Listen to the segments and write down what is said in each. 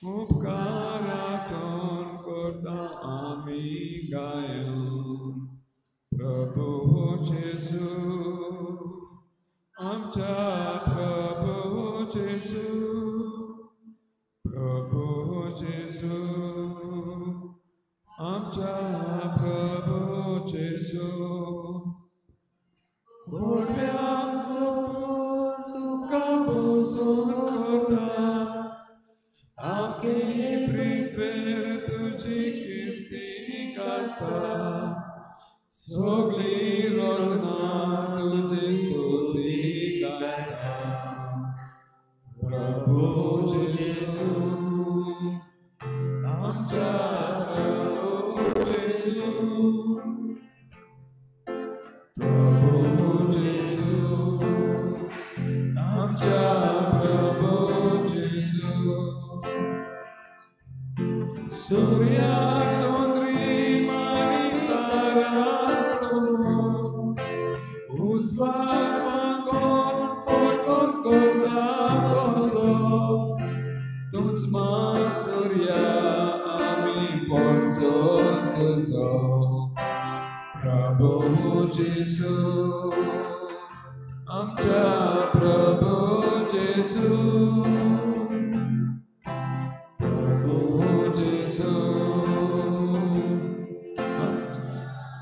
उपकारातून करता आमी गायन प्रभू जेजू आमच्या प्रभू जेजू प्रभू जेजू आमच्या प्रभू जेजू तुका पोसून करता आखे पृथ्वेर तुजी किर्ती गाजता सगळी रचना तुजी स्तुती गायता प्रभू जेजू आमच्या प्रभू जेजू प्रभू जेजू आमच्या प्रभू जेजू सूर्या चंद्रिमा आनी तारा सोडून उजवाड मागून पोटून करता तसो तूंच मा सूर्या आमी पडचोल तुजो प्रभू जेजू आमच्या प्रभू जेजू प्रभू जेजू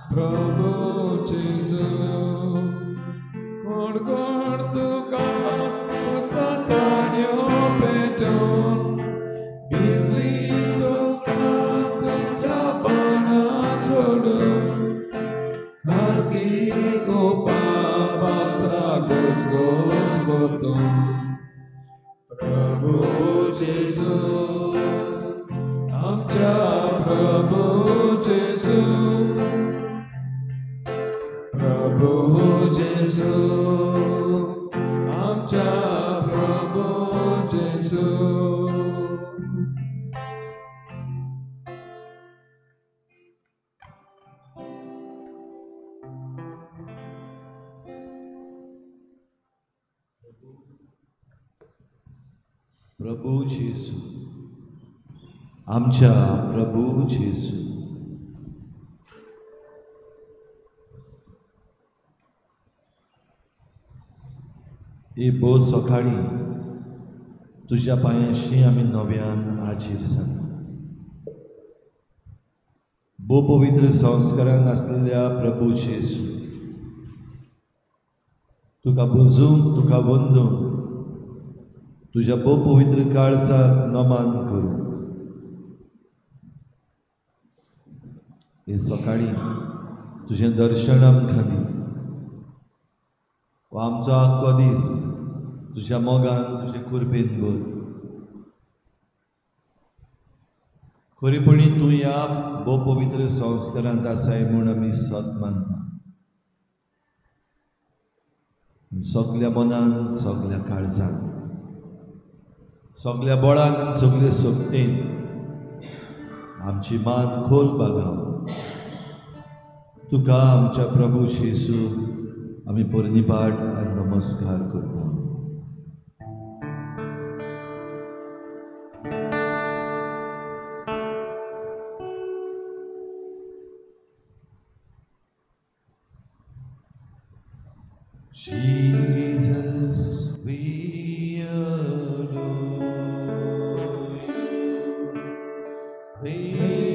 प्रभू जेजू कोण कोण तुका पुसता तान्यो पेटोवन बिजली जोडटा तुमच्या पानां सोडून खालकी गोपा पावसा घोस वतून प्रभू जेजू आमच्या प्रभू जेजू प्रभू जेजू आमच्या प्रभू जेजू. प्रभू जेजू आमच्या प्रभू जेजू ही भोव सकाळी तुज्या पांयांशी आमी नव्यान हाजीर जाता. भोव पवित्र संस्कारान आसलेल्या प्रभू जेजू तुका बुजून तुका वंदून तुज्या भोव पवित्र काळजाक नमन करूं. हे सकाळी तुजें दर्शन आमकां दी वा आमचो आख्खो दीस तुज्या मोगान तुजे कृपेन भर. खरेपणी तूं ह्या भोव पवित्र संस्कारांत आसाय म्हूण आमी सत मानता. सगल्या मनान सगल्या काळजान सगल्या बळान आनी सगले शक्तीन आमची मान खोल बागाव तुका आमच्या प्रभू जेजू आमी पोरणीपाठ आनी नमस्कार करता. Jesus, we adore you. We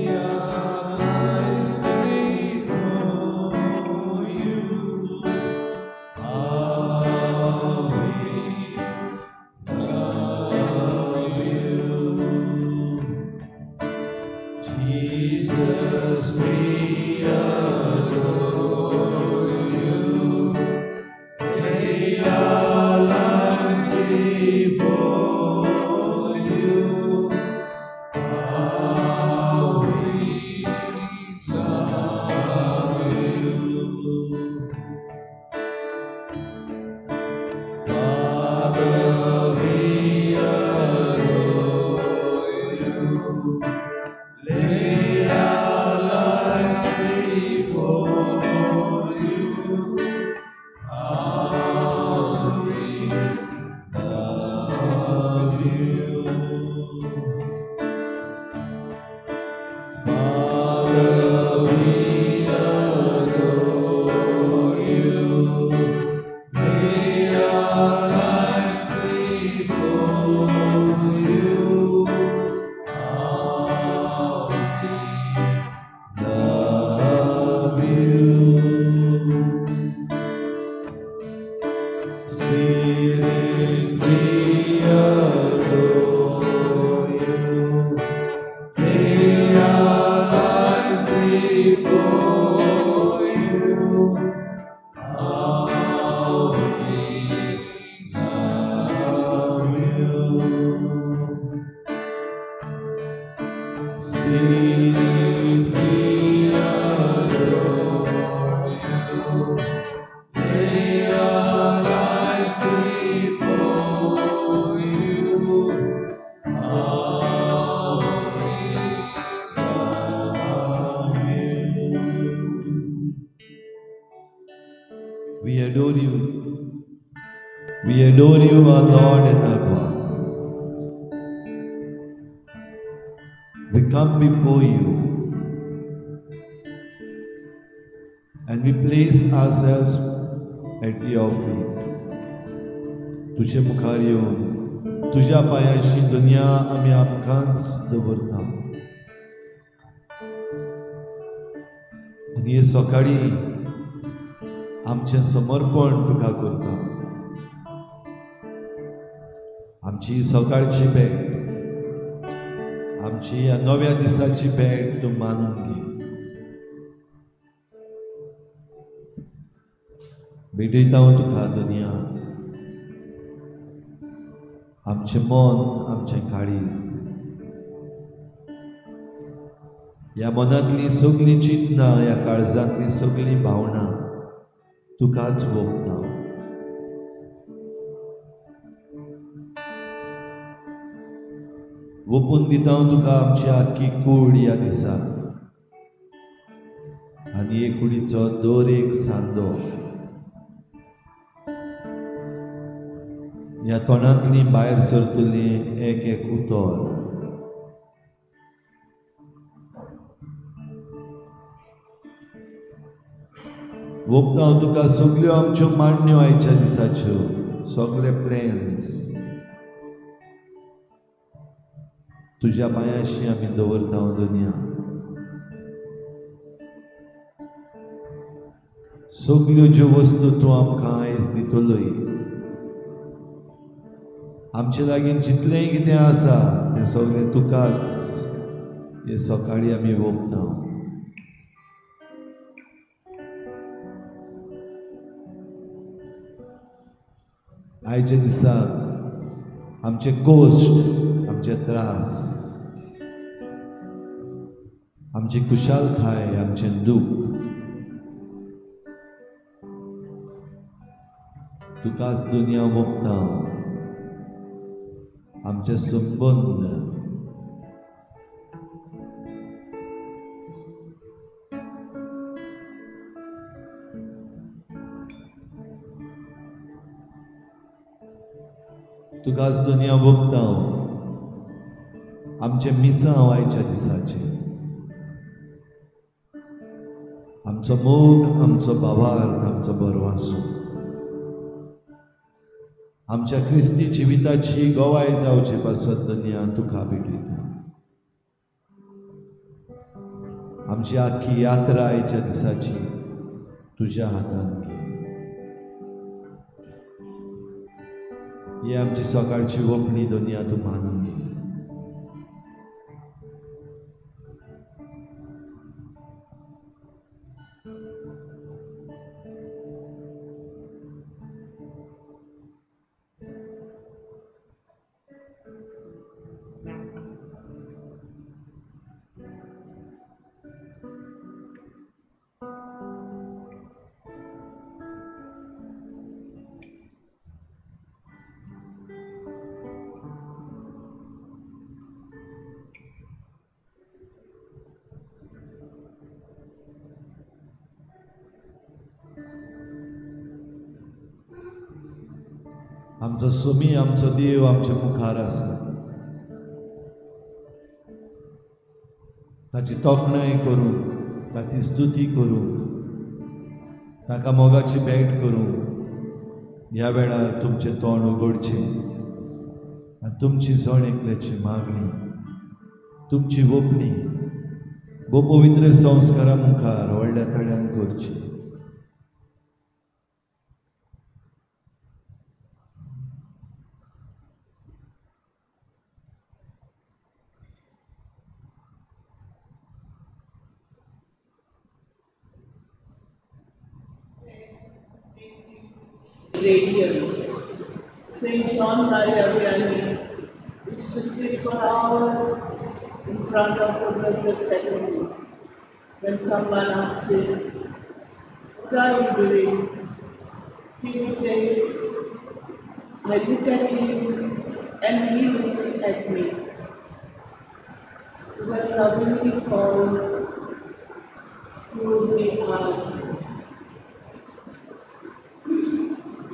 are eyes before you. How we love you. Jesus, we adore you. Hey. We adore you, lay our life before you. How we love you. We adore you. We adore you, our Lord and our God. We come before you and we place ourselves at your feet. तुझे मुखार येवन तुज्या पांयांशी दुनिया आमी आमकांच दवरता. आनी हे सकाळी आमचें समर्पण तुका करता. आमची सकाळची भेट, आमची ह्या नव्या दिसाची भेट तूं मानून घे. भेटयता हांव तुका दुनिया, आमचें मन, आमचें काळीज, ह्या मनांतलीं सगळीं चिंतनां, ह्या काळजांतलीं सगळीं भावनां तुकाच वोगता. वोपून दिता हांव तुका आमची आख्खी कूड ह्या दिसा, आनी हे कुडीचो दर एक सांदो, ह्या तोंडांतली भायर सरतली एक एक उतर, वोपता हांव तुका सगल्यो आमच्यो मांडण्यो आयच्या दिसाच्यो, सगळे प्लॅन्स तुज्या पांयांशी आमी दवरता दुनिया. सगल्यो ज्यो वस्तू तूं आमकां आयज दितलोय, आमचे लागीं जितलेंय कितें आसा तें सगळें तुकाच हे सकाळी आमी वोगता. आयच्या दिसा आमचे कश्ट, आमचे त्रास, आमची खुशालकाय, आमचें दूख तुकाच दुनिया वोगता. आमचे संबंद, तुकाच दुनिया वोगता. आमचें मिसांव आयच्या दिसाचें, आमचो मोग, आमचो भावार्थ, आमचो बरवासो, आमच्या क्रिस्ती जिविताची गवाय जावचे पासत दुनिया तुका भेटयता. आमची आख्खी यात्रा आयच्या दिसाची तुज्या हातान घे. ही आमची सकाळची वोपणी दुनिया तूं मानून घे. आमचो सोमी, आमचो देव आमच्या मुखार आसा. ताची तोखणाय करूंक, ताची स्तुती करूंक, ताका मोगाची भेट करूंक ह्या वेळार तुमचें तोंड उगडचें आनी तुमची जण एकल्याची मागणी, तुमची वोपणी भोव पवित्र संस्कारा मुखार व्हडल्या तड्यान करची. Radiant. Saint John Maria Vianney used to sit for hours in front of the Blessed Sacrament. When someone asked him, "What are you doing?" he would say, "I look at him and he looks at me." He was lovingly called Claude de Ars.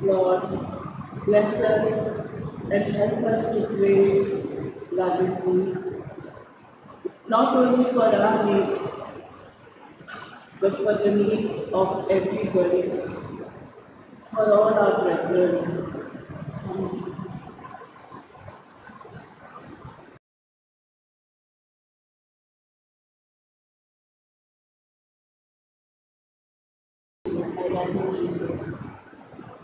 Lord, bless us and help us to pray lovingly, not only for our needs, but for the needs of everybody, for all our brethren. Amen. Jesus, I love you, Jesus.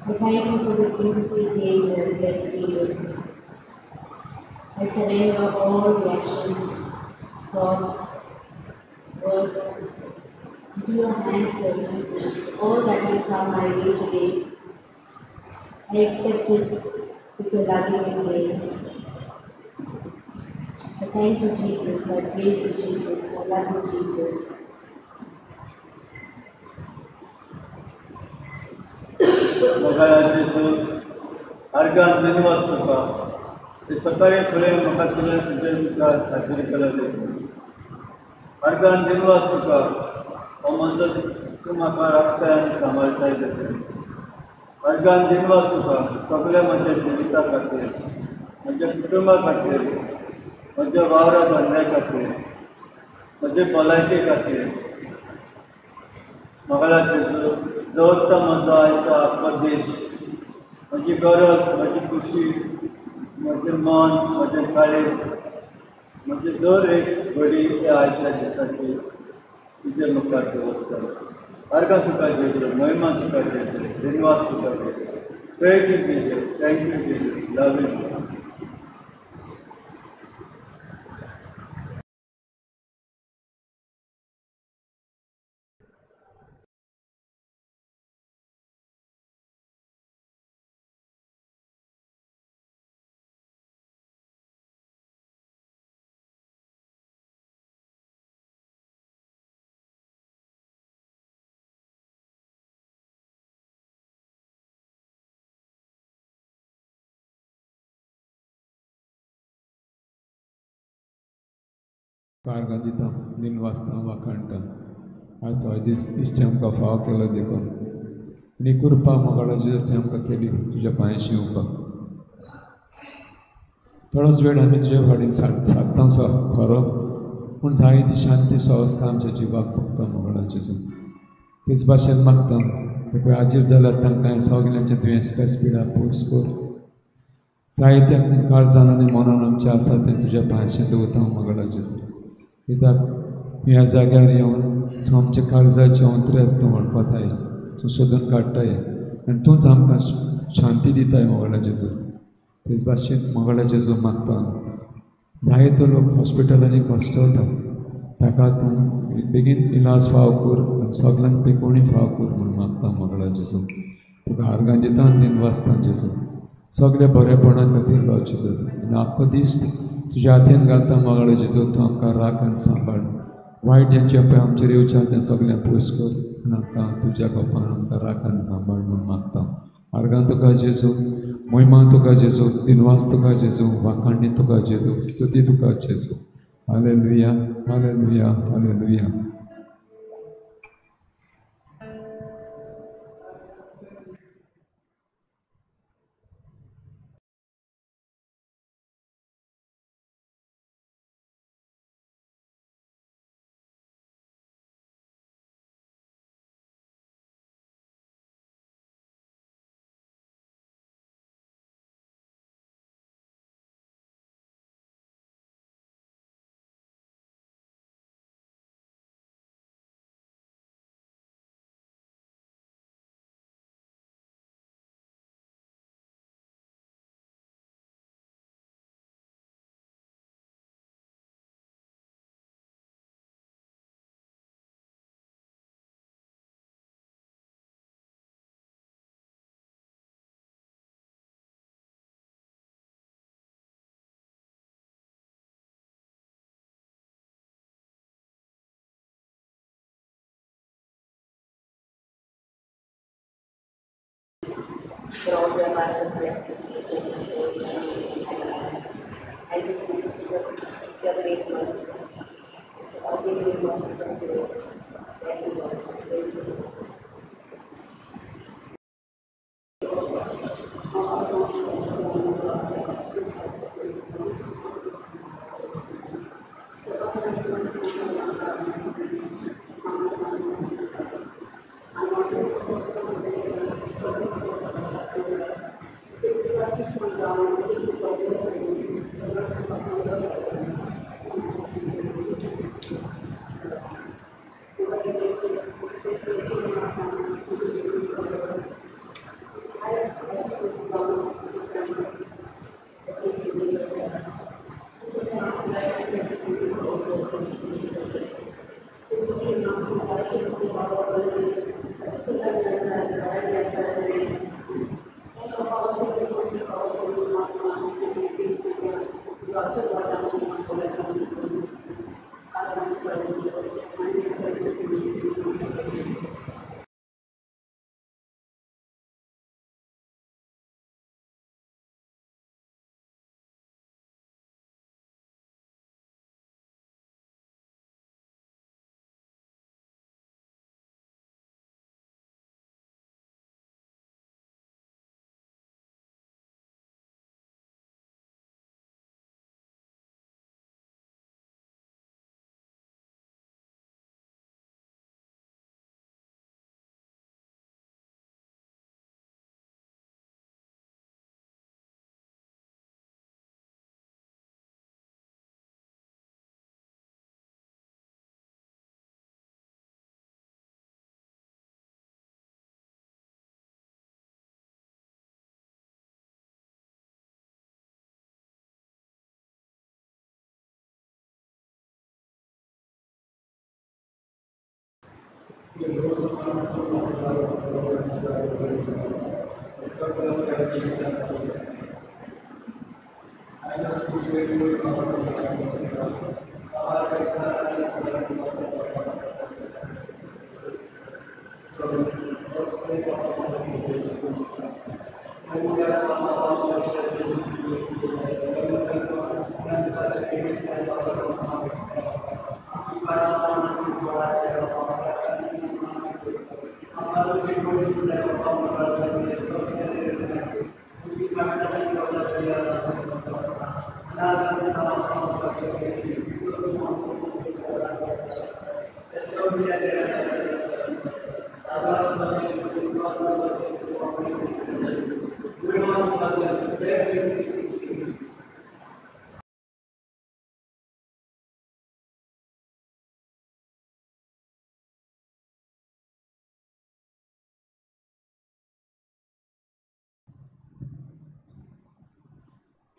I thank you for this beautiful day you have blessed me with. I surrender all the actions, thoughts, words into your hands, Lord Jesus. All that will come my way today, I accept it with your loving embrace. I thank you, Jesus. I praise you, Jesus. I love you, Jesus. मोगाळा जेजू, argon धन्यवाद तुका. ते सकाळी फुडें म्हाका तुवें तुजे मुखार हाजीर केला देखून आर्गान धन्यवाद तुका. हो म्हजो तूं म्हाका राखताय आनी सांबाळटाय देखून आर्गान धन्यवाद तुका. सगळ्या म्हज्या जिविता खातीर, म्हज्या कुटुंबा खातीर, म्हज्या वावरा धंद्या खातीर, म्हजे भलायके खातीर. मोगाळा जेजू, दवरता म्हजो आयचो आख्खो देश, म्हजी गरज, म्हजी खुशी, म्हजें मन, म्हजें काळीज, म्हजें दर एक घडी त्या आयच्या दिसाची तुजे मुखार दवरता. आर्गां तुका जेजू, महिमा तुका जेजू, धन्यवाद तुका जेजू. Thank you Jesus, thank you Jesus, love you. आर्गां दिता, दिन वाचता, वाखाणटा. आयज हो दीस इश्ट आमकां फाव केलो देखून आनी कृपा मोगाळा जेजू तुवें आमकां केली तुज्या पांयांशी येवपाक. थोडोच वेळ आमी तुज्या फाटीन सादता सो खरो, पूण जायती शांती सवस्का आमच्या जिवाक भोगता मोगाळा जेजू. तेच भाशेन मागता पळय आजीज जाल्यार तांकां सगल्यांचें दुयेंस पेस पिडा पयस कर. जायत्या काळजान आनी मनान आमचें आसा तें तुज्या पांयांशी दवरता मोगाळा जेजू. कित्याक ह्या जाग्यार येवन तूं आमच्या काळजाचे अंतरेक तूं वळखताय, तूं सोदून काडटाय आनी तूंच आमकां शांती दिताय मोगाळा जेजू. तेच भाशेन मोगाळा जेजू मागता जायतो लोक हॉस्पिटलांनी कश्टवता, ताका तूं बेगीन इलाज फाव कर आनी सगल्यांक पिकोवणी फाव कर म्हूण मागता मोगाळा जेजू. तुका आर्गां दिता आनी दिन वाचता जेजू. सगल्या बरेपणा खातीर लॉर्ड जेजू आनी आख्खो दीस तुज्या हातीन घालता मोगाळा जेजू. तूं आमकां राख आनी सांबाळ. वायट हेंचें पळय आमचेर येवचें तें सगळें पयस कर आनी आमकां तुज्या गोपान आमकां राख आनी सांबाळ म्हूण मागता. आर्गां तुका जेजू, महिमा तुका जेजू, दिनवास तुका जेजू, वाखाणणी तुका जेजू, स्तुती तुका जेजू. Hallelujah, hallelujah, hallelujah. for all the abundant blessings that you bestowed on me in my life. I thank you, Jesus, for your great mercy. Always be merciful to us, everyone. Praise you.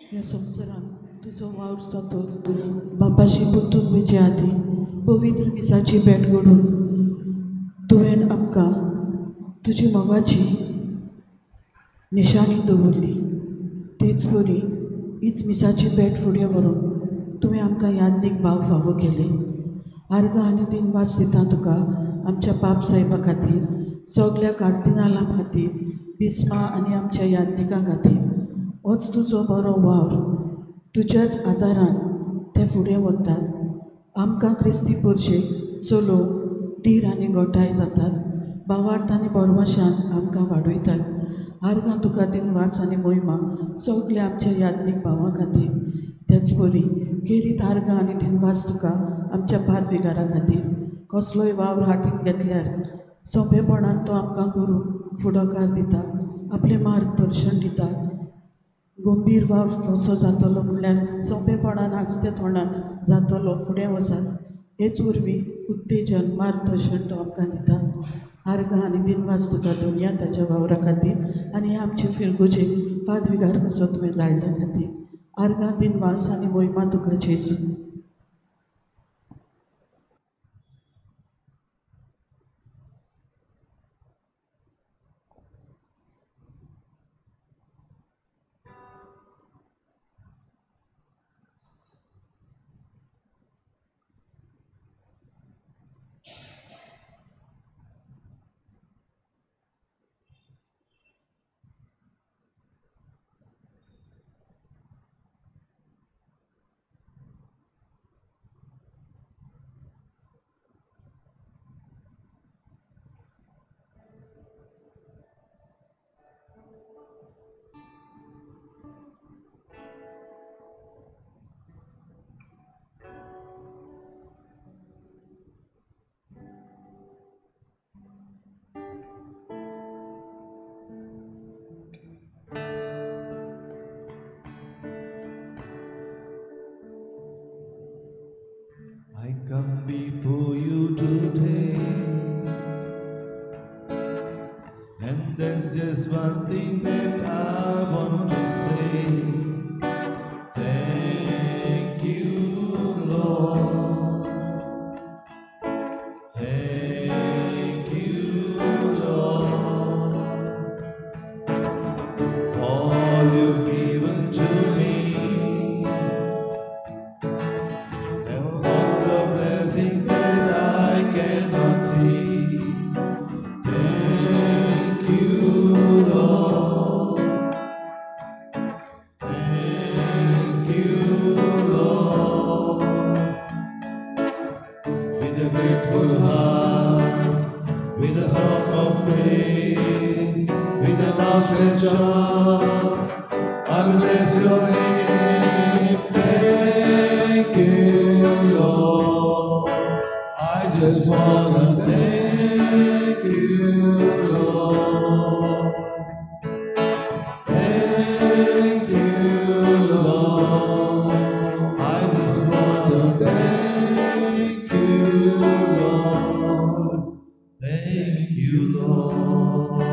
ह्या संवसारांत तुजो वावर जातोच बापाशी पुतून वयचे आदीं पवित्र मिसाची भेट घडून तुवें आमकां तुजी मोगाची निशाणी दवरली. तेच बरी हीच मिसाची भेट फुडें व्हरून तुवें आमकां यादनीक भाव फावो केले. आर्गां आनी दिनवास दिता तुका आमच्या पाप साहेबा खातीर, सगल्या कार्दिनालां खातीर, बिस्मा आनी आमच्या यादनिकां खातीर. होच तुजो बरो वावर तुज्याच आदारान ते फुडें वतात. आमकां क्रिस्ती पुरशेक चलोवंक धीर आनी गोठाय जातात. भावार्थ आनी बोरवाशान आमकां वाडयतात. आर्गां तुका दिनवास आनी मोहिमा सगल्या आमच्या यादनीक भावां खातीर. तेच परी खेरीत आर्गां आनी दिनवास तुका आमच्या पादविगारा खातीर. कसलोय वावर हातींत घेतल्यार सोंपेपणान तो आमकां करूंक फुडाकार दिता, आपलें मार्गदर्शन दिता. गंभीर वावर कसो जातलो म्हणल्यार सोंपेपणान आसते तोंडान जातलो फुडें वचात. हेच वरवीं उत्तेजन मार्गदर्शन तो आमकां दिता. आर्गां आनी दिनवास तुका दोनया ताच्या वावरा खातीर आनी हे आमचे फिरगुजेक पादविगार कसो तुवें धाडल्या खातीर. आर्गां दिनवास आनी मोहिमा तुका जेजू. you today, and there's just one thing that I want to say. Thank you, Lord. Thank you, Lord. All you've given to me, and all the blessings that I cannot see. Thank you, Lord. Thank you, Lord. With a grateful heart, with a song of praise, with an outstretched arms, I will bless your name. Thank you, Lord. I just want to thank you, Lord. Thank you, Lord. I just want to thank you, Lord. Thank you, Lord.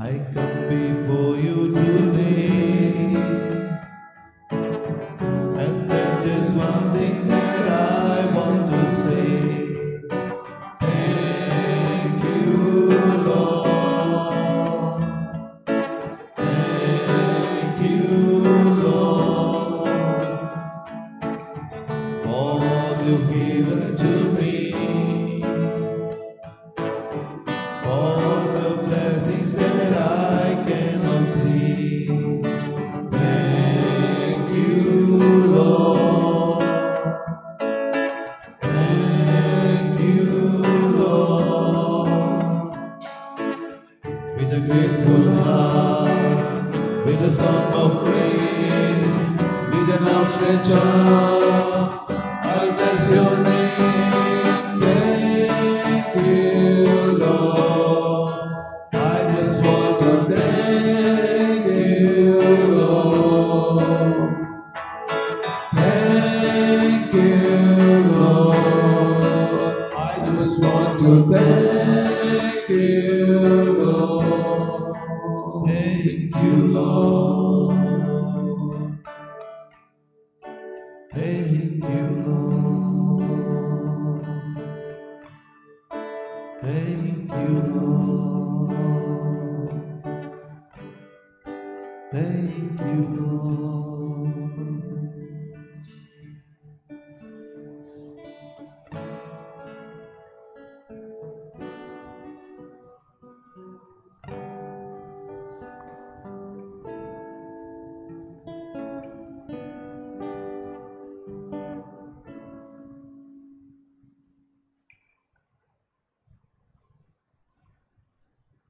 I come before you today, and there's just one thing that I want to say. Thank you, Lord. Thank you, Lord, for all you've given to me, all the blessings that I cannot see. Thank you, Lord. Thank you, Lord. With a grateful heart, with a song of praise, with an outstretched arm, I'll bless your name. Thank you, Lord. I just want to thank you, Lord. Thank you, Lord. I just want to thank you, Lord. Thank you, Lord. Thank you, Lord. Thank you, Lord. Thank you, Lord.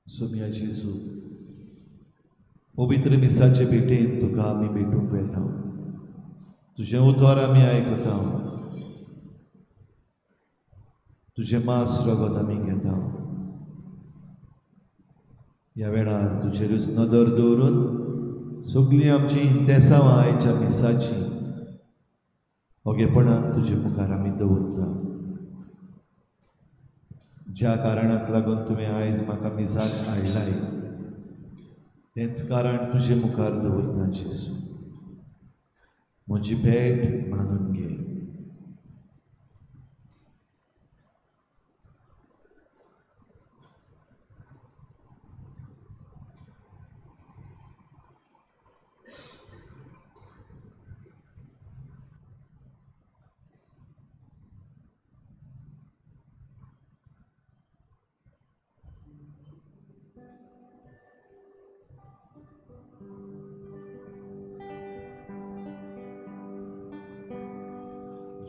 Saumya जेजू, पवित्र मिसाचे भेटेन तुका आमी भेटूंक वेता. तुजें उतर आमी आयकता, तुजें मांस रगत आमी घेता. ह्या वेळार तुजेरूच नदर दवरून सगळीं आमची इंतेसांवां आयच्या मिसाची ओगेपणान तुजे मुखार आमी दवरता. ज्या कारणाक लागून तुवें आयज म्हाका मिसाक हाडलाय तेंच कारण तुजे मुखार दवरता जेजू. म्हजी भेट मानून घे.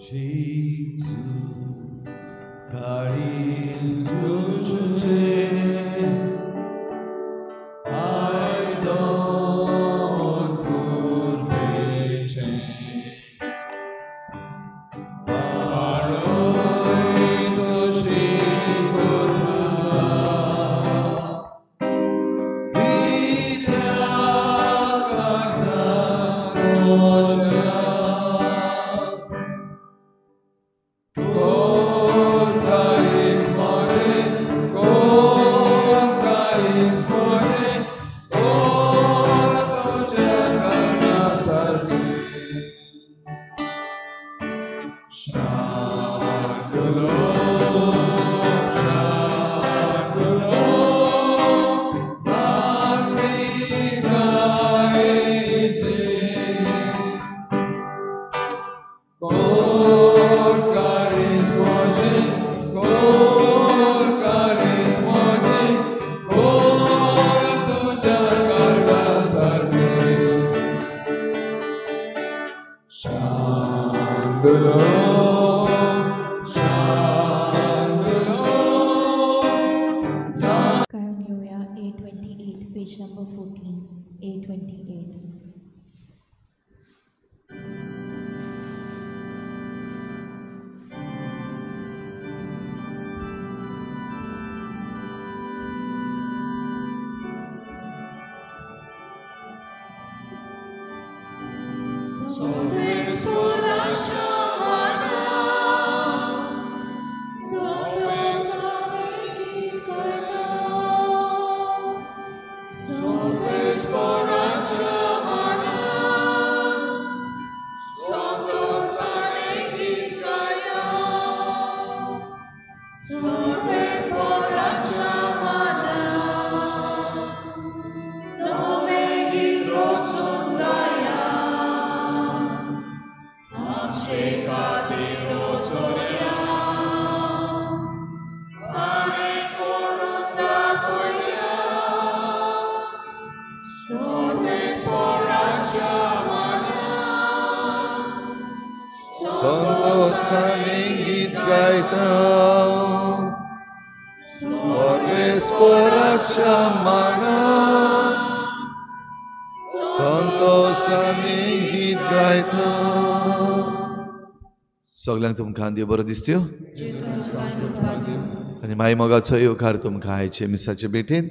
Jesu, काळीज तुझें आयदन कुर्बेचें वाळय तुजी कृपा विद्या काळजाक म्हज्या. शांदलो शांदलो. गाऊन घेऊया A28, page number 14, A28. संतोषाने गीत गायता सर्वेस्पोराच्या मानान, संतोषाने गीत गायता. सगळ्यांक तुमकां देव बरो दिसत्यो आनी माई मोगाचो येवकार तुमकां आयचे मिसाचे भेटीन.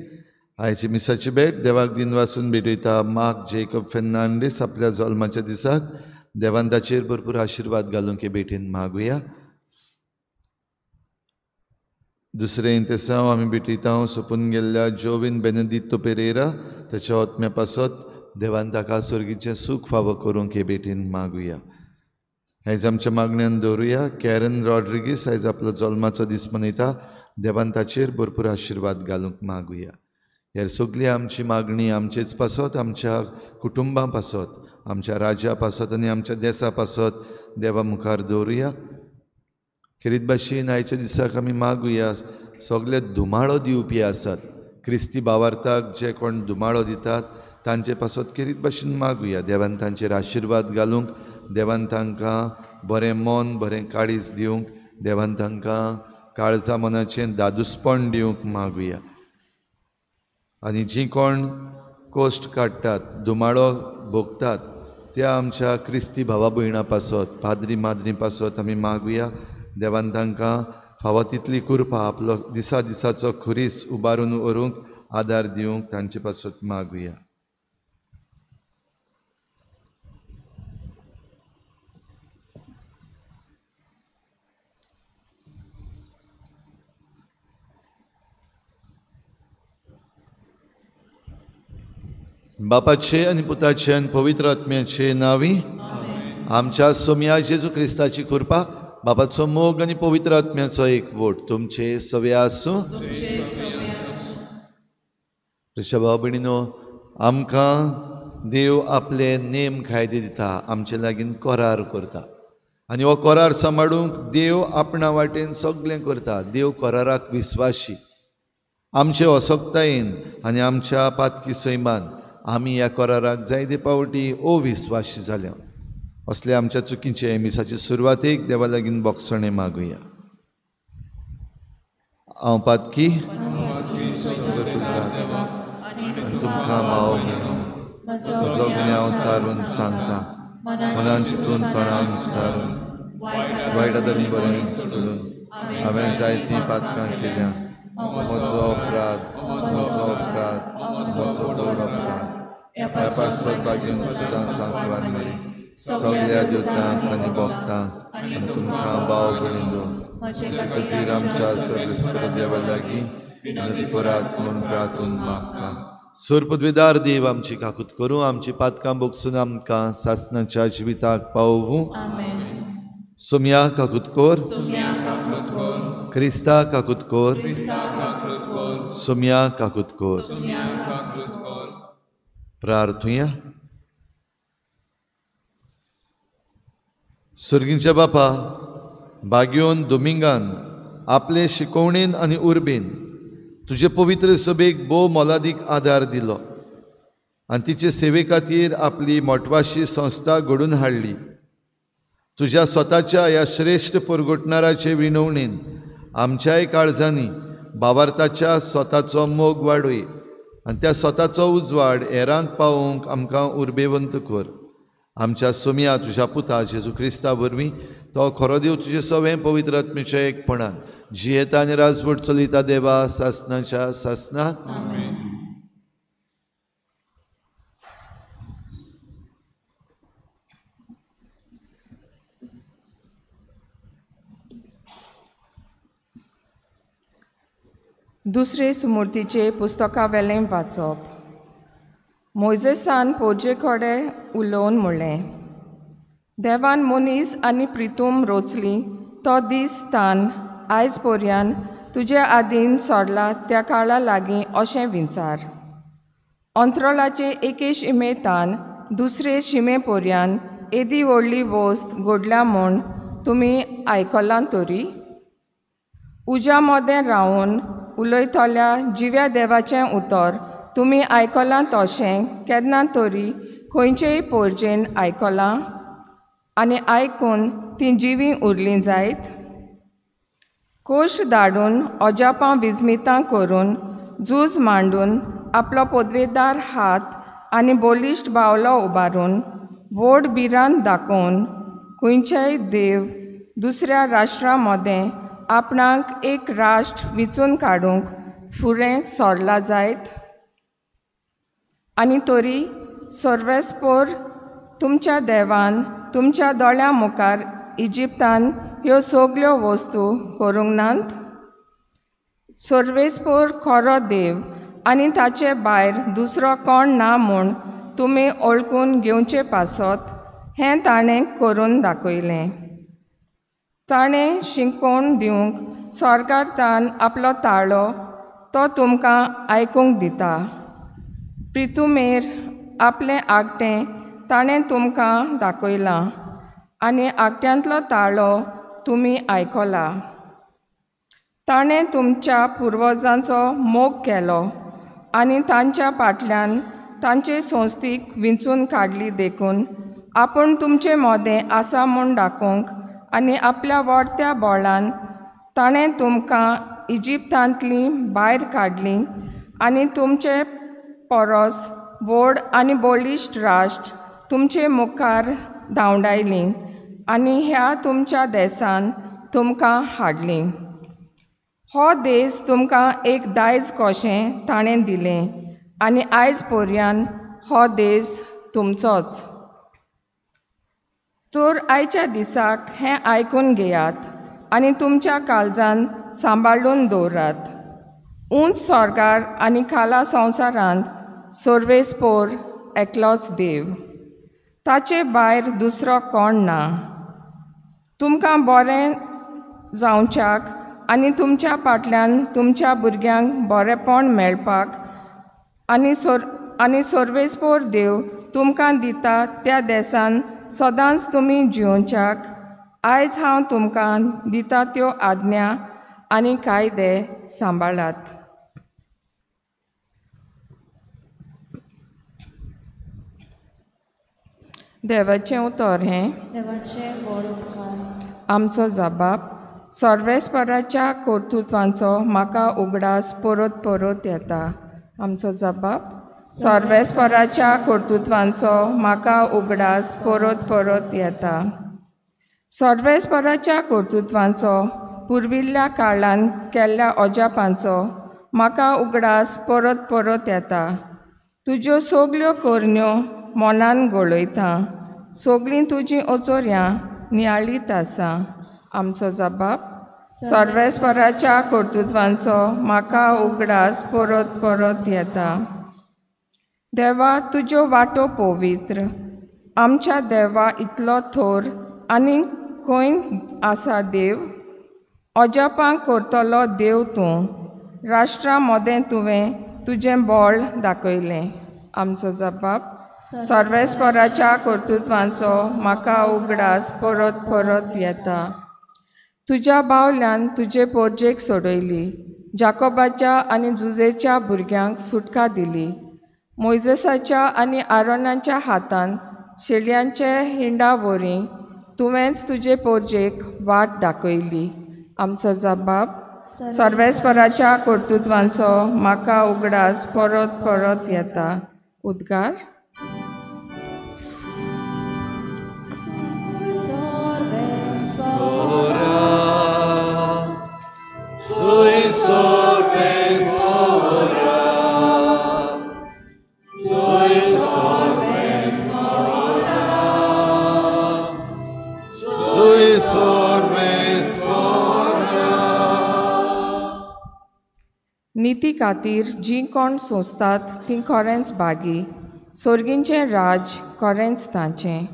आयची मिसाची भेट देवाक दिन वासून भेटयता मार्क जेकब फेर्नांडीस आपल्या जल्माच्या दिसाक. देवान ताचेर भरपूर आशिर्वाद घालूंक हे भेटीन मागुया. दुसरें इंतेसांव आमी भेटयता सोंपून गेल्ल्या जोवीन बेनेदित्तो पेरेरा ताच्या आत्म्या पासत देवान ताका सर्गीचें सूख फावो करूंक हे भेटीन मागुया. आयज आमच्या मागण्यान दवरुया कॅरन रॉड्रिगीस आयज आपलो जल्माचो दीस मनयता. देवान ताचेर भरपूर आशिर्वाद घालूंक मागुया. हेर सगळी आमची मागणी आमचेच पासत, आमच्या कुटुंबां पासत, आमच्या राज्या पासत आनी आमच्या देसा पासत देवा मुखार दवरुया. खेरीत भाशेन आयच्या दिसाक आमी मागुया सगळे धुमाळो दिवपी आसात क्रिस्ती भावार्थाक जे कोण धुमाळो दितात तांचे पासत खेरीत भाशेन मागुया. देवान तांचेर आशिर्वाद घालूंक, देवान तांकां बरें मन बरें काळीज दिवंक, देवान तांकां काळजा मनाचें दादूसपण दिवंक मागुया. आनी जीं कोण कश्ट काडटात धुमाळो भोगतात त्या आमच्या क्रिस्ती भावा भयणां पासत पाद्री माद्री पासत आमी मागुया. देवान तांकां फावो तितली कृपा आपलो दिसा दिसाचो खुरीस उबारून व्हरूंक आदार दिवंक तांचे पासत मागुया. बापाचे आनी पुताचे आनी पवित्र आत्म्याचे नांवी आमच्या सोम्या जेजू क्रिस्ताची कृपा, बापाचो मोग आनी पवित्र आत्म्याचो एकवट तुमचे सवे आसूं. प्रिय भाव भयणीनो, आमकां देव आपले नेम कायदे दिता, आमचे लागीं करार करता आनी हो करार सांबाळूंक देव आपणा वाटेन सगळें करता. देव कराराक विस्वाशी. आमचे असक्तायेन आनी आमच्या पातकी सैमान आमी ह्या कराराक जायते पावटी अविस्वाशी जाल्या. असले आमच्या चुकीचे मिसाचे सुरवातेक देवा लागीं बोगसणें मागुया. हांव पातकी आनी तुमकां भाव म्हजो गुन्यांव सारून सांगता, मनान चिंतून तोंडान सारून वायट आदर बरें सोडून हांवें जायतीं पातकां केल्या. म्हजो अपराध, म्हजो अपराध, म्हजो व्हड अपराध. ह्या पासत बागेन सुद्दां सांकवार मेळी सगळ्या देवतांक आनी भक्तांक आनी तुमकां भाव भयणींनो म्हजे खातीर आमच्या सर्वेस्पर देवा लागीं विनंती करात म्हूण प्रार्थून मागता. सोरपदवेदार देव आमची काकूत करूं, आमची पातकां भोगसून आमकां सासणाच्या जिविताक पावोवूं. सोम्या काकूत कर, क्रिस्ता काकूत कर, सोम्या काकूत कर. प्रार्थुया. सर्गींच्या बापा, बाग्योन दोमिंगान आपले शिकवणेन आनी उर्बेन तुजे पवित्र सभेक भोव मोलादीक आदार दिलो आनी तिचे सेवे खातीर आपली मोटवाशी संस्था घडून हाडली. तुज्या स्वताच्या ह्या श्रेश्ठ परगटणाराचे विनवणेन आमच्याय काळजांनी भावार्थाच्या स्वताचो मोग वाडय आनी त्या स्वताचो उजवाड हेरांक पावोवंक आमकां उर्बेवंत कर. आमच्या सोम्या तुज्या पुता जेजू क्रिस्ता वरवीं तो खरो देव तुजे सवें पवित्र आत्मेच्या एकपणान जियेता आनी राजवट चलयता देवा सासनाच्या सासना. दुसरे सुमूर्तीचे पुस्तकावेलें वाचप. मोयजेसान पोरजे कडेन उलोवन म्हणलें, देवान मनीस आनी प्रितूम रोचली तो दीस तान आयज पर्यान तुजे आदीन सोडला त्या काळा लागीं अशें विचार. अंत्रोलाचे एके शिमेतान दुसरे शिमे पर्यान येदी व्हडली वस्त घडल्या म्हूण तुमी आयकलां तरी? उज्या मदें रावून उलयतल्या जिव्या देवाचें उतर तुमी आयकलां तशें केन्ना तरी खंयचेय पोरजेन आयकलां आनी आयकून तीं जिवीं उरलीं जायत? कोश धाडून अजापां विजमितां करून झूज मांडून आपलो पदवेदार हात आनी बळिश्ट बावलो उबारून व्हड भिरांत दाखोवन खंयचेय देव दुसऱ्या राष्ट्रां मदें आपणाक एक राष्ट्र विचून काडूंक फुडें सोडला जायत? आनी तरी सर्वेस्पोर तुमच्या देवान तुमच्या दोळ्यां मुखार इजिप्तान ह्यो सगल्यो वस्तू करूंक नात? सर्वेस्पोर खरो देव आनी ताचे भायर दुसरो कोण ना म्हूण तुमी वळखून घेवचे पासत हें ताणें करून दाखयलें. ताणें शिकोवन दिवंक सरकारान आपलो ताळो तो तुमकां आयकूंक दिता. प्रितुमेर आपलें आगटें ताणें तुमकां दाखयलां आनी आगट्यांतलो ताळो तुमी आयकला. ताणें तुमच्या पुर्वजांचो मोग केलो आनी तांच्या फाटल्यान तांचे संस्थीक विंचून काडली देखून आपूण तुमचे मदें आसा म्हूण दाखोवंक आनी आपल्या वाडत्या बोळान ताणें तुमकां इजिप्तांतलीं भायर काडलीं आनी तुमचे परस व्हड आनी बळिश्ट राष्ट्र तुमचे मुखार धांवडायलीं आनी ह्या तुमच्या देसान तुमकां हाडलीं. हो देस तुमकां एक दायज कशें ताणें दिलें आनी आयज पर्यान हो देस तुमचोच. तर आयच्या दिसाक हें आयकून घेयात आनी तुमच्या काळजान सांबाळून दवरात. उंच स्वर्गार आनी खाला संवसारांत सर्वेस्पोर एकलोच देव, ताचे भायर दुसरो कोण ना. तुमकां बरें जावच्याक आनी तुमच्या फाटल्यान तुमच्या भुरग्यांक बरेंपण मेळपाक आनी सर्वेस्पोर देव तुमकां दिता त्या देसान सदांच तुमी जियोवच्याक आयज हांव तुमकां दिता त्यो आज्ञा आनी कायदे सांबाळात. देवाचें उतर हें देवाचें व्हड उपकार. आमचो जबाब सर्वेस्पराच्या कर्तृत्वांचो म्हाका उगडास परत परत येता. आमचो जबाब सर्वेस्पराच्या कर्तृत्वांचो म्हाका उगडास परत परत येता. सर्वेस्पराच्या कर्तृत्वांचो पुर्विल्ल्या काळान केल्ल्या अजापांचो म्हाका उगडास परत परत येता. तुज्यो सगल्यो करण्यो मनान घोळयता, सगलीं तुजीं अचोर्यां नियाळीत आसा. आमचो जबाब सर्वेस्पराच्या कर्तृत्वांचो म्हाका उगडास परत परत येता. देवा तुज्यो वाटो पवित्र, आमच्या देवा इतलो थोर आनी खंय आसा देव? अजापां करतलो देव तूं, राष्ट्रां मदें तुवें तुजें बळ दाखयलें. आमचो जबाब सर्वेस्पराच्या कर्तृत्वांचो म्हाका उगडास परत परत येता. तुज्या बावल्यान तुजे पोरजेक सोडयली, जाकोबाच्या आनी जुजेच्या भुरग्यांक सुटका दिली. मोयजेसाच्या आनी आरोनाच्या हातान शेळयांचे हिंडा वरी तुवेंच तुजे पोरजेक वाट दाखयली. आमचो जबाब सर्वेस्पराच्या कर्तृत्वांचो म्हाका उगडास परत परत येता. उद्गार. निती खातीर जीं कोण सोंसतात तीं खरेंच भागी. सोर्गींचें राज खरेंच तांचें.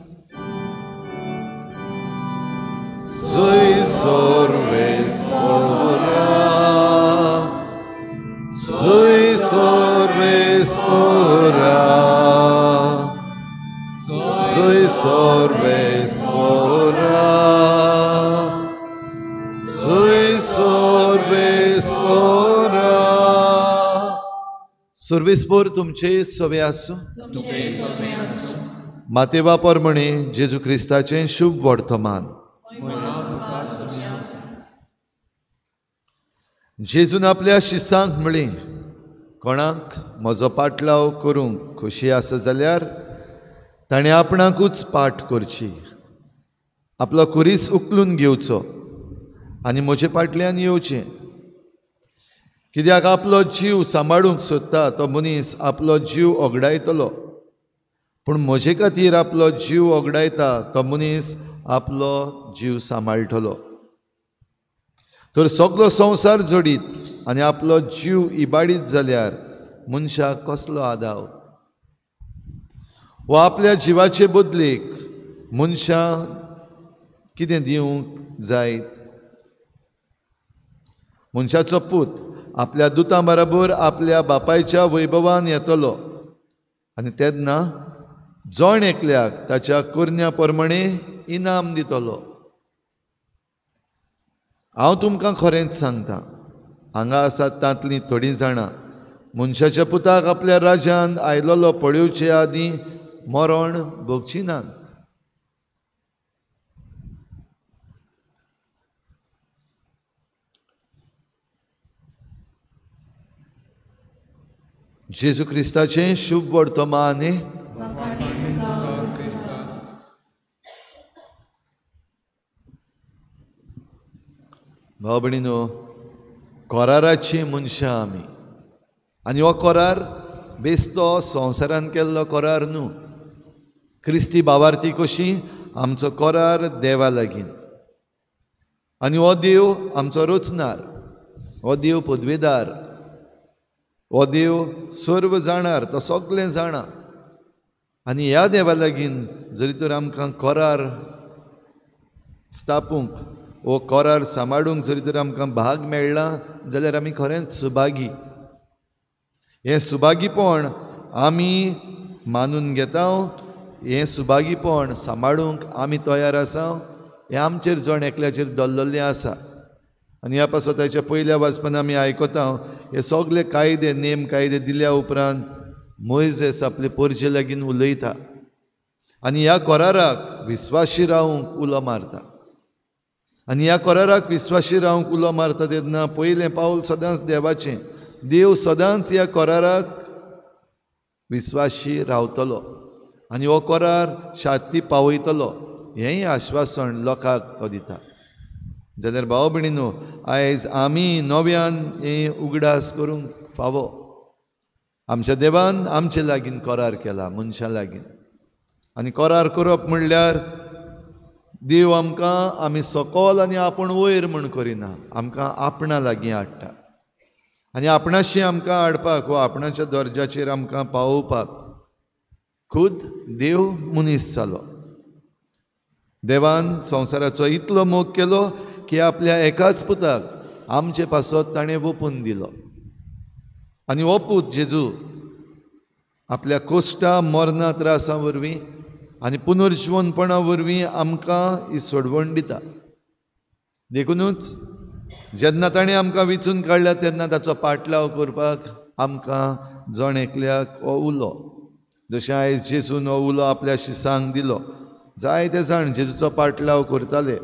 सर्वेस्पोर तुमचे सवे आसूं. मातेवा परमणे जेजू क्रिस्ताचें शुभ वर्तमान. जेजून आपल्या शिसांक म्हळें, कोणाक म्हजो पाटलाव करूंक खोशी आसा जाल्यार ताणें आपणाकूच पाठ करची, आपलो खुरीस उखलून घेवचो आनी म्हजे फाटल्यान येवचें. कित्याक आपलो जीव सांबाळूंक सोदता तो मनीस आपलो जीव ओगडायतलो, पूण म्हजे खातीर आपलो जीव ओगडायता तो मनीस आपलो जीव सांबाळटलो. तर सगलो संवसार जोडीत आनी आपलो जीव इबाडीत जाल्यार मनशाक कसलो आदाव? वा आपल्या जिवाचे बदलेक मनशां कितें दिवंक जायत? मनशाचो पूत आपल्या दुतां बराबर आपल्या बापायच्या वैभवान येतलो आनी तेन्ना जण एकल्याक ताच्या करण्या प्रमाणे इनाम दितलो. हांव तुमकां खरेंच सांगता, हांगा आसात तांतलीं थोडीं जाणां मनशाच्या पुताक आपल्या राज्यान आयलोलो पळोवचे आदीं मरण भोगची नात. जेजू क्रिस्ताचें शुभ वर्तमान. भाव भयणीनो, कराराची मनशां आमी, आनी हो करार बेस्तो संवसारान केल्लो करार न्हू. क्रिस्ती भावार्थी कशी आमचो करार देवा लागीं, आनी हो देव आमचो रचणार, हो देव पदवेदार, हो देव सर्व जाणार, तो सगळें जाणा. आनी ह्या देवा लागीं जरी तर आमकां करार स्थापूंक वो करार सांबाळूंक जरी तर आमकां भाग मेळ्ळा जाल्यार आमी खरेंच सुभागी. हें सुभागीपण आमी मानून घेता, हें सुभागीपण सांबाळूंक आमी तयार आसा, हें आमचेर जण एकल्याचेर दवरलेलें आसा. आनी ह्या पासत ताच्या पयल्या वाचपान आमी आयकता, हे सगळे कायदे नेम कायदे दिल्या उपरांत मोयजेस आपले पोरजे लागीं उलयता आनी ह्या कराराक विस्वाशी रावूंक उलो मारता. आनी ह्या कराराक विस्वाशी रावूंक उलो मारता तेन्ना पयलें पावल सदांच देवाचें. देव सदांच ह्या कराराक विस्वाशी रावतलो आनी हो करार शांती पावयतलो हेंय आश्वासन लोकांक तो दिता. जाल्यार भाव भयणीनो, आयज आमी नव्यान हें उगडास करूंक फावो. आमच्या देवान आमचे लागीं करार केला, मनशां लागीं. आनी करार करप म्हणल्यार देव आमकां आमी सकल आनी आपूण वयर म्हूण करिना, आमकां आपणा लागीं हाडटा. आनी आपणाशी आमकां हाडपाक वा आपणाच्या दर्जाचेर आमकां पावोवपाक खुद देव मनीस जालो. देवान संवसाराचो इतलो मोग केलो की आपल्या एकाच पुताक आमचे पासत ताणें वोपून दिलो. आनी हो पूत जेजू आपल्या कोश्टा मरणा त्रासां वरवीं आनी पुनर्जिवनपणा वरवीं आमकां ही सोडवण दिता. देखुनूच जेन्ना ताणें आमकां विचून काडल्या तेन्ना ताचो पाटलाव करपाक आमकां जण एकल्याक हो उलो, जशें आयज जेजून हो उलो आपल्या शिसांक दिलो, जायते जाण जेजूचो पाटलाव करताले,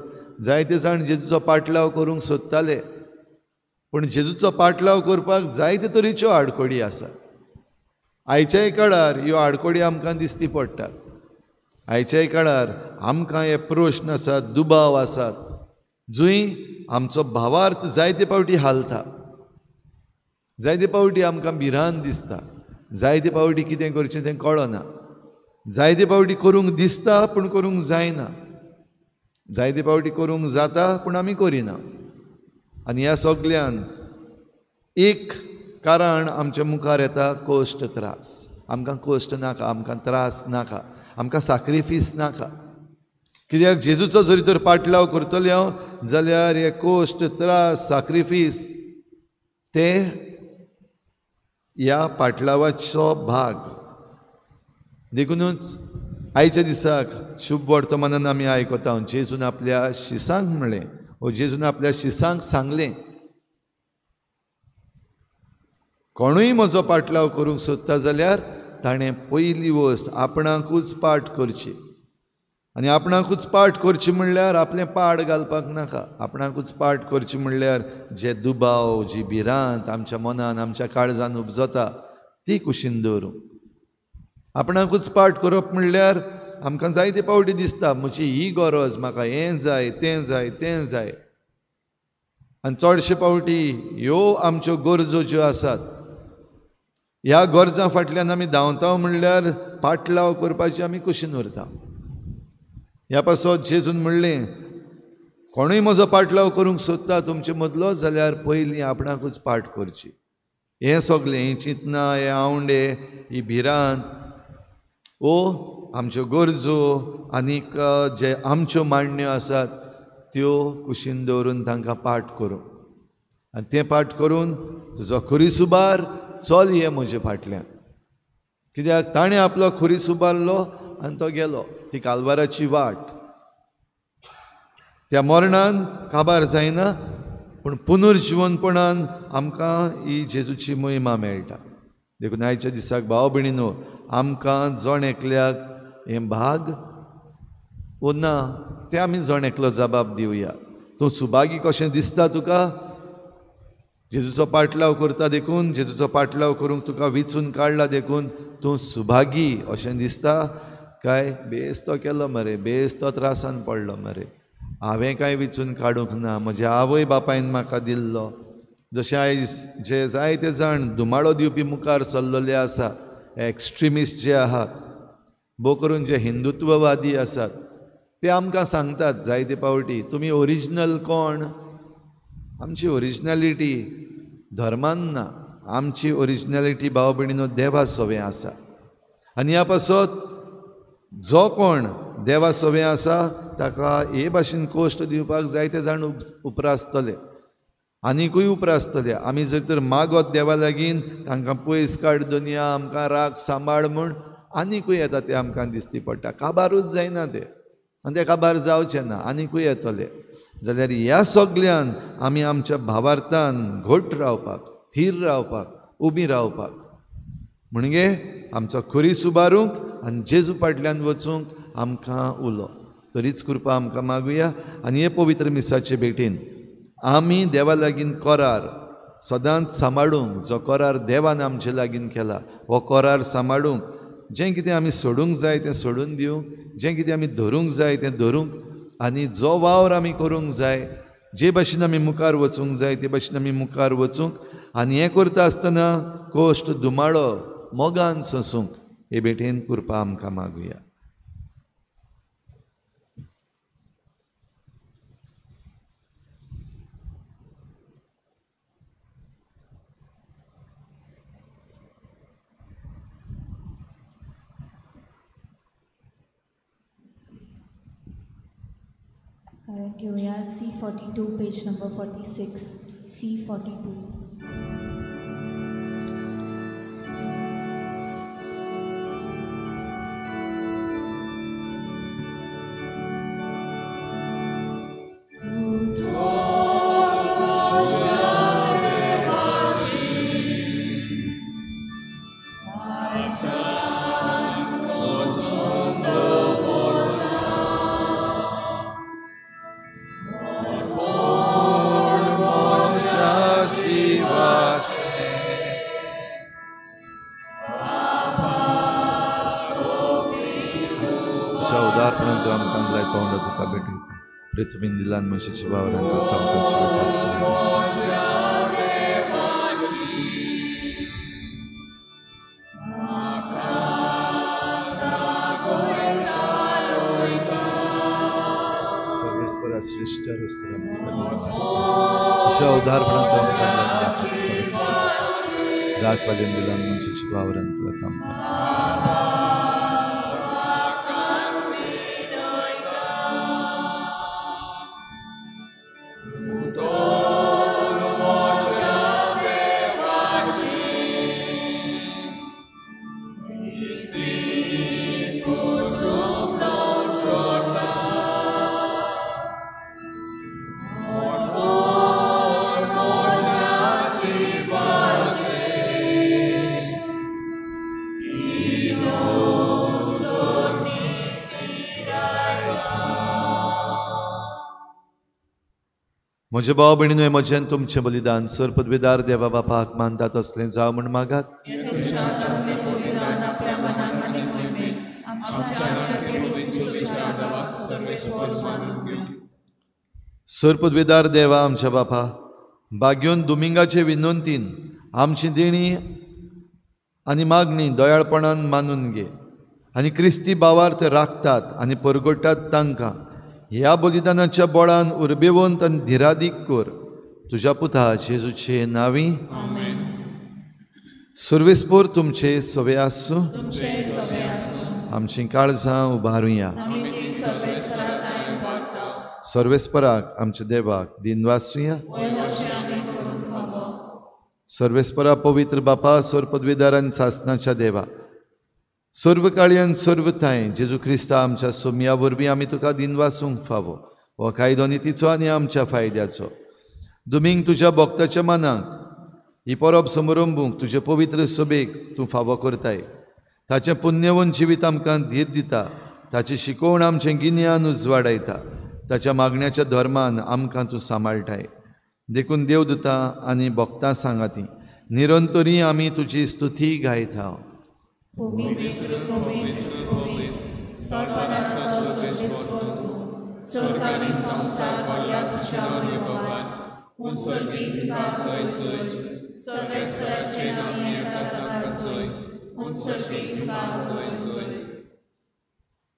जायते जाण जेजूचो पाटलाव करूंक सोदताले, पूण जेजूचो पाटलाव करपाक जायते तरेच्यो आडखळी आसात. आयच्याय काळार ह्यो आडखळी आमकां दिसती पडटात. आयच्याय काळार आमकां हे प्रश्न आसात, दुबाव आसात, जंय आमचो भावार्थ जायते फावटी हालता, जायते फावटी आमकां भिरांत दिसता, जायते फावटी कितें करचें तें कळना, जायते फावटी करूंक दिसता पूण करूंक जायना, जायते फावटी करूंक जाता पूण आमी करिना. आनी ह्या सगल्यान एक कारण आमच्या मुखार येता, कश्ट, त्रास. आमकां कश्ट नाका, आमकां त्रास नाका, आमकां साक्रिफीस नाका. कित्याक जेजूचो जरी तर पाटलाव करतले हांव जाल्यार हे कश्ट, त्रास, साक्रिफीस ते ह्या पाटलावाचो भाग. देखुनूच आयच्या दिसाक शुभ वर्तमानान आमी आयकता, जेजून आपल्या शिसांक म्हणलें, ओ जेजून आपल्या शिसांक सांगलें, कोणूय म्हजो पाटलाव करूंक सोदता जाल्यार ताणें पयली वस्त आपणाकूच पाठ करची. आनी आपणाकूच पाठ करची म्हणल्यार आपलें पाड घालपाक नाका. आपणाकूच पाठ करची म्हणल्यार जे दुबाव, जी भिरांत आमच्या मनान, आमच्या काळजान उपजता ती कुशीन दवरूंक. आपणाकूच पाठ करप म्हणल्यार आमकां जायते फावटी दिसता म्हजी ही गरज, म्हाका हें जाय, तें जाय, तें जाय. आनी चडशे फावटी ह्यो आमच्यो गरजो ज्यो आसात ह्या गरजां फाटल्यान आमी धांवता म्हणल्यार पाटलाव करपाची आमी कुशीन उरता. ह्या पासत जेजून म्हणलें, कोणूय म्हजो पाटलाव करूंक सोदता तुमचे मदलो जाल्यार पयलीं आपणाकूच पाठ करची. हें सगलें, हीं चिंतनां, हे आवंडे, ही भिरांत, ओ आमच्यो गरजो आनीक जे आमच्यो मांडण्यो आसात त्यो कुशीन दवरून तांकां पाठ करूं. आनी तें पाठ करून तुजो खुरीस उबार, चल ये म्हजे फाटल्यान. कित्याक ताणें आपलो खुरीस उबारलो आनी तो गेलो. ती कालवाराची वाट. त्या मरणान काबार जायना पूण पुनर्जिवनपणान आमकां ही जेजूची महिमा मेळटा. देखून आयच्या दिसाक भाव भयणीनो, आमकां जण एकल्याक हें भाग वो ना तें आमी जण एकलो जबाब दिवया. तूं सुभागी कशें दिसता तुका? जेजूचो पाटलाव करता देखून, जेजूचो पाटलाव करूंक तुका विचून काडला देखून तूं सुभागी अशें दिसता काय बेस तो केलो मरे, बेस तो त्रासान पडलो मरे, हांवें कांय विचून काडूंक ना, म्हज्या आवय बापायन म्हाका दिल्लो. जशें आयज जे जायते जाण धुमाळो दिवपी मुखार सरलेले आसा, एक्स्ट्रिमिस्ट जे आहात, भोव करून जे हिंदुत्ववादी आसात ते आमकां सांगतात जायते फावटी, तुमी ओरिजिनल कोण? आमची ओरिजिनलिटी धर्मान ना, आमची ओरिजिनलिटी भाव भयणीनो देवा सवें आसा. आनी ह्या पासत जो कोण देवा सवें आसा ताका हे भाशेन कश्ट दिवपाक जायते जाण उपरासतले, आनिकूय उपरासतले. आमी जर तर मागत देवा लागीं तांकां पयस काड दुनिया, आमकां राग सांबाळ म्हूण, आनिकूय येता ते आमकां दिसती पडटा. काबारूच जायना ते, आनी ते काबार जावचें ना, आनिकूय येतले. जाल्यार ह्या सगल्यान आमी आमच्या भावार्थान घट रावपाक, थीर रावपाक, उबी रावपाक, म्हणजे आमचो खुरीस उबारूंक आनी जेजू फाटल्यान वचूंक आमकां उलो. तरीच कृपा आमकां मागुया. आनी हे पवित्र मिसाचे भेटीन आमी देवा लागीं करार सदांच सांबाळूंक, जो करार देवान आमचे लागीं केला हो करार सांबाळूंक, जें कितें आमी सोडूंक जाय तें सोडून दिवंक, जें कितें आमी धरूंक जाय तें धरूंक, आनी जो वावर आमी करूंक जाय, जे भाशेन आमी मुखार वचूंक जाय ते भाशेन आमी मुखार वचूंक. आनी हें करता आसतना कश्ट, धुमाळो मोगान सोंसूंक हे भेटेन कृपा आमकां मागुया. घेवया C42 page number 46, C42. उदारपणान तूं आमकां दिलाय तो उंडो तुका भेटयता. पृथ्वीन दिलान मनशाच्या वावरान आमकां शिकयता. सर्वेस्परा श्रेष्ठ तुझ्या उदारपणान तूं आमकां दाखवालेन दिलान मनशाच्या वावरान आमकां. म्हजे भाव भयणीनो, म्हजें तुमचें बलिदान सर पदवीदार देवा बापाक मानता तसलें जावं म्हूण मागात. सर पदवीदार देवा आमच्या बापा, बाग्योन दुमिंगाचे विनंतीन आमची देणी आनी मागणी दयाळपणान मानून घे आनी क्रिस्ती भावार्थ राखतात आनी परगटात तांकां ह्या बलिदानाच्या बळान उर्बेवंत आनी धिरादीक कर. तुज्या पुता जेजूचे नांवी. सर्वेस्पोर तुमचे सवे आसूं. आमचीं काळजां उबारुया. सर्वेस्पराक आमच्या देवाक दिनवासुया. सर्वेस्परा पवित्र बापा, सर पदवीदार आनी सासनाच्या देवा, सर्व काळयान सर्व थांय जेजू क्रिस्ता आमच्या सोमया वरवीं आमी तुका दिनवासूंक फावो. हो कायदो नितीचो आनी आमच्या फायद्याचो. दुमींग तुज्या भक्ताच्या मनाक ही परब समरंबूंक तुजे पवित्र सभेक तूं फावो करताय. ताचें पुण्यवंत जिवीत आमकां धीर दिता. ताची शिकोवण आमचें गिन्यान उजवाडायता. ताच्या मागण्याच्या धर्मान आमकां तूं सांबाळटाय. देखून देवदूतां आनी भक्तां सांगाती निरंतरी आमी तुजी स्तुती गायता. पवित्र पवित्र पवित्र तळपणाचो सर्वेस्पर तूं, स्वर्ग आनी संवसार भरला तुज्या वैभवान. उंचसर्वी तुका सोय सोय, सर्वेस्पराचें नांव येता ताका सोय, उंचसर्वी तुका सोय सोय.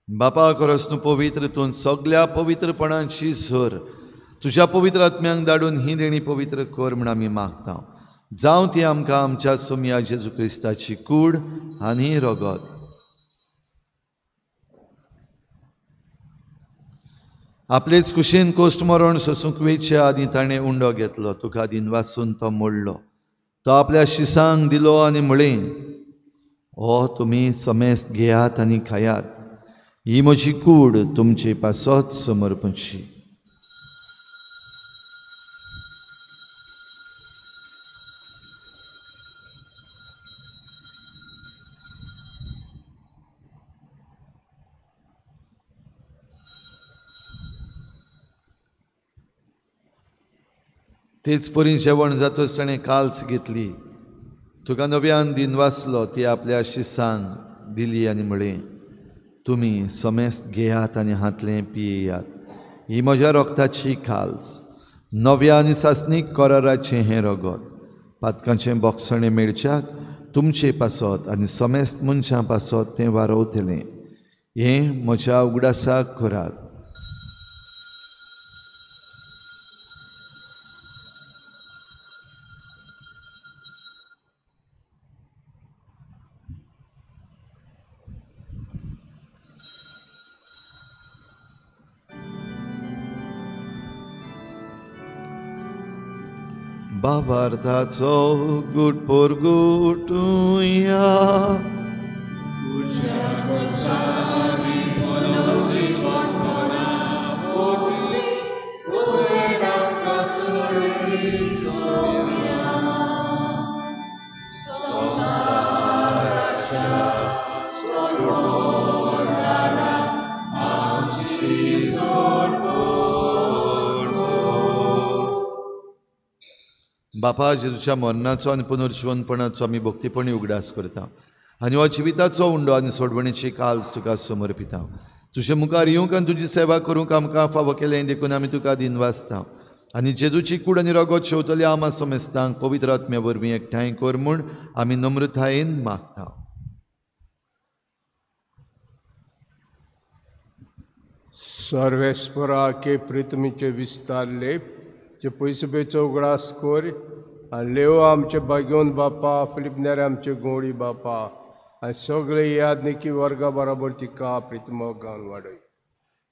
बापा, खरोच तूं पवित्र, तूं सगल्या पवित्रपणाची झर. तुज्या पवित्र आत्म्यांक धाडून ही देणी पवित्र कर म्हूण आमी मागता. जावं ती आमकां आमच्या सोमया जेजू क्रिस्ताची कूड आनी रगत. आपलेच कुशीन कोश्ट मरण सोसूंक वेच्या आदीं ताणें उंडो घेतलो. तुका दिनवासून तो मोडलो. तो आपल्या शिसांक दिलो आनी म्हळें, हो तुमी समेस्त घेयात आनी खायात. ही म्हजी कूड तुमचे पासत समर्पणची. तेच परी जेवण जातच ताणें काल्स घेतली. तुका नव्यान दिनवासलो. ती आपल्या शिसांक दिली आनी म्हळें, तुमी समेस्त घेयात आनी हांतलें पियेयात. ही म्हज्या रगताची काल्स, नव्या आनी सासणीक कराराचें हें रगत. पातकांचें बोगसणें मेळच्याक तुमचे पासत आनी समेस्त मनशां पासत तें वारवतलें. हें म्हज्या उगडासाक करात. भावार्थाचो गुट पोरगुटुया. बापा, जेजूच्या मरणाचो आनी पुनर्जिवनपणाचो आमी भक्तीपणी उगडास करता आनी हो जिविताचो उंडो आनी सोडवणेची काल्स तुका समर्पिता. तुजे मुखार येवंक आनी तुजी सेवा करूंक आमकां फावो केलें देखून आमी तुका दिनवासता. आनी जेजूची कूड आनी रगत शेवतल्या आमा समेस्तांक पवित्र आत्म्या वरवीं एकठांय कर म्हूण आमी नम्रतायेन मागता. सर्वेस्परा के प्रितमीचे विस्तारले जे पयसुबेचो उगडास कर आनी लेव आमचे भाग्योन बापा फिलीप नेरे आमचे गोडी बापा आनी सगळे यादनिकी वर्गा बराबर तिका प्रितमो गावन वाडय.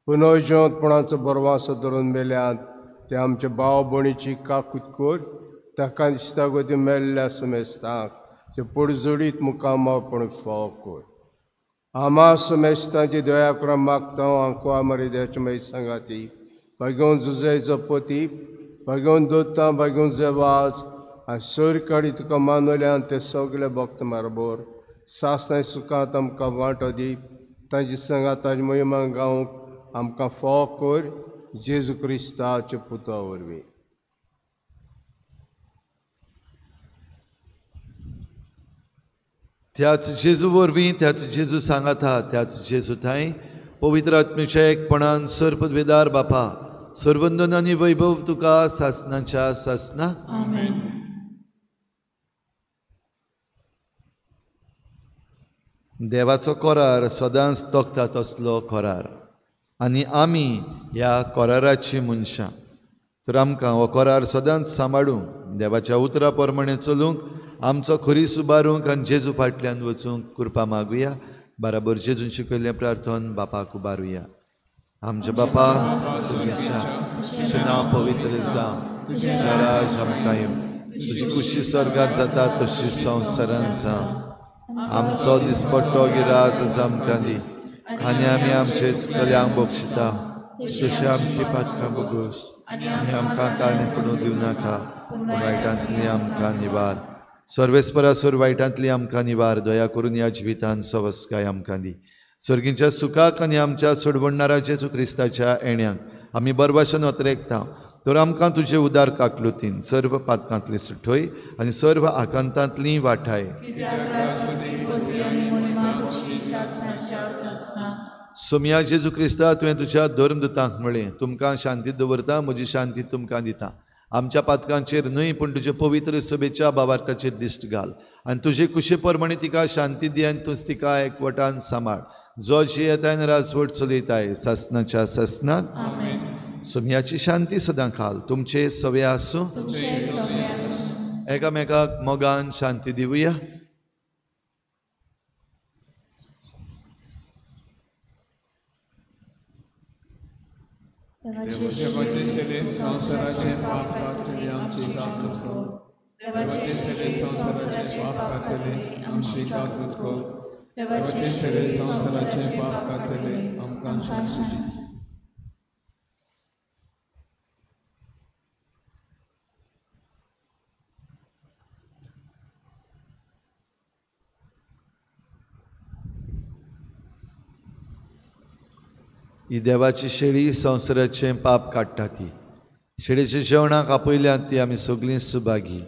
पुनर्जिवंतपणाचो बरवासो धरून मेल्यात ते आमचे भाव भयणीची काकूत कर ताका दिसता गोती मेल्ल्या समेस्तांक जे पडजोडीत मुखामपण फावो कर. आमा समेस्तांची दया करून मागता आंको आमरी देवाचे मागीर सांगाती भाग्योन जुजय जपती भाग्योन दोता भाग्योन जेवाज आनी सर काडी तुका मानवल्यान ते सगळे भक्त मारबोर सासणाय सुखांत आमकां वांटो दी तांची सांगात ताजी महिमा गावंक आमकां फावो कर जेजू क्रिस्ताच्या पुता वरवीं. त्याच जेजू वरवीं त्याच जेजू सांगाता त्याच जेजू थांय पवित्र आत्म्याच्या एकपणान सर्वपदवेदार बापा सर्वंदन आनी वैभव तुका सासनाच्या सासना. आमेन. देवाचो करार सदांच तोखता तसलो करार आनी आमी ह्या कराराची मनशां तर आमकां हो करार सदांच सांबाळूंक देवाच्या उतरा प्रमाणे चलूंक आमचो खुरीस उबारूंक आनी जेजू फाटल्यान वचूंक कृपा मागुया. बराबर जेजून शिकयल्लें प्रार्थन बापाक उबारुया. आमच्या बापा तुजें नांव पवित्र जावं, तुजें राज आमकां येवं, तुजी खुशी स्वर्गार जाता तशी संवसारांत जावं. आमचो दिसपट्टो गिराज आमकां दी आनी आमी आमचे चुकल्यांक बक्षिता तशें आमची पातकां बोगस आनी आमकां कारणे पडूंक दिवं नाका पूण वायटांतली आमकां निवार. सर्वेस्परासर वायटांतली आमकां निवार. दया करून ह्या जिवितान सवस्काय आमकां दी. सर्गींच्या सुखाक आनी आमच्या सोडवणणारा जेजू क्रिस्ताच्या येण्याक आमी बरभाशेन अतरेकता तर आमकां तुजे उदार काकलुतीन सर्व पातकांतली सुठय आनी सर्व आकांतांतली वाठाय. सोमया जेजू क्रिस्ता तुवें तुज्या धर्मदूतांक म्हळें तुमकां शांती दवरता म्हजी शांती तुमकां दिता. आमच्या पातकांचेर न्हय पूण तुजे पवित्र सभेच्या बाबार्थाचेर दिश्ट घाल आनी तुजे कुशे प्रमाणे तिका शांती दी आनी तूंच तिका एकवटान सांबाळ जो जियेताय आनी राजवट चलयताय सासनाच्या सासनाक. सोमयाची शांती सदां खाल तुमचे सवे आसूं. एकामेकाक मोगान शांती दिवया. देवाचे शरीर संवसाराचे पाप काडटले आमची जागृत कर. देवाचे शरीर संवसाराचे पाप काडटले आमची जागृत कर. देवाचे शरीर संवसाराचे पाप काडटले आमकां शांती दी. ही देवाची शेळी संवसाराचें पाप काडटा ती शेळीच्या जेवणाक आपयल्यात ती आमी सगळीं सुभागी.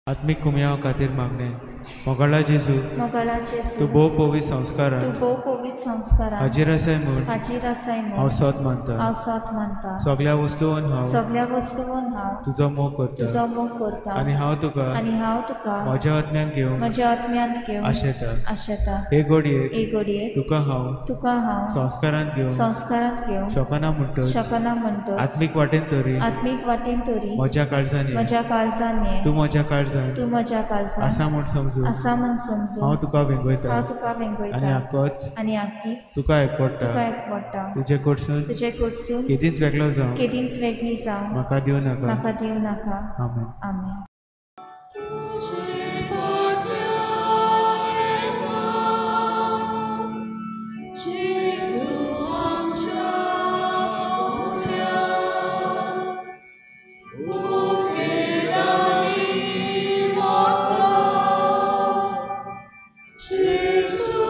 आत्मीक कुमयाव खातीर मागणें. मोगाळा जेजू, तूं भोव पवित्र संस्कारान हाजीर आसाय म्हूण हांव सोद मानता. सगळ्या वस्तून हांव तुजो मोग करता आनी हांव तुका म्हज्या आत्म्यांत घेवंक आशेता. हे घडयेक तुका हांव संस्कारांत घेवंक शकना म्हणटच आत्मीक वाटेन तरी म्हज्या काळजान ये, तूं म्हज्या काळजान आसा म्हूण समजून हांव तुका वेंगयता आनी आकीच तुका एकवटा. तुजे कडसून केदींच वेगळो जावं म्हाका दिवं नाका. आमेन. आमेन. Jesus.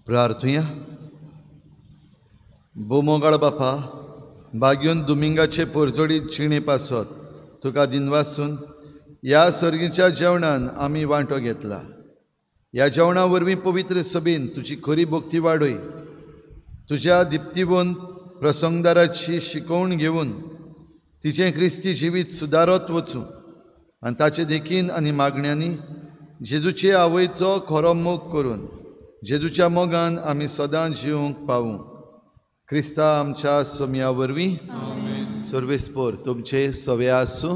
प्रार्थुया. भोव बापा, भाग्योन दुमिंगाचे पोरजोडीत जिणे पासत तुका दिनवासून ह्या सर्गीच्या जेवणान आमी वांटो घेतला. ह्या जेवणा वरवीं पवित्र सभेन तुजी खरी भक्ती वाडय, तुज्या दिप्तीवंत प्रसंगदाराची शिकोवण घेवन तिचें क्रिस्ती जिवीत सुदारत वचूं आनी ताचे देखीन आनी मागण्यांनी जेजूचे आवयचो खरो मोग करून जेजूच्या मोगान आमी सदां जिवंक पावूं. क्रिस्ता आमच्या सोम्या वरवीं. सर्वेस्पोर तुमचे सवे आसूं.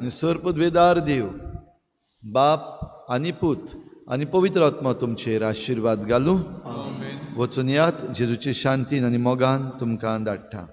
सर्पद्वेदार देव बाप आनी पूत आनी पवित्र आत्मा तुमचेर आशिर्वाद घालूं. वचून यात, जेजूचे शांतीन आनी मोगान तुमकां धाडटा.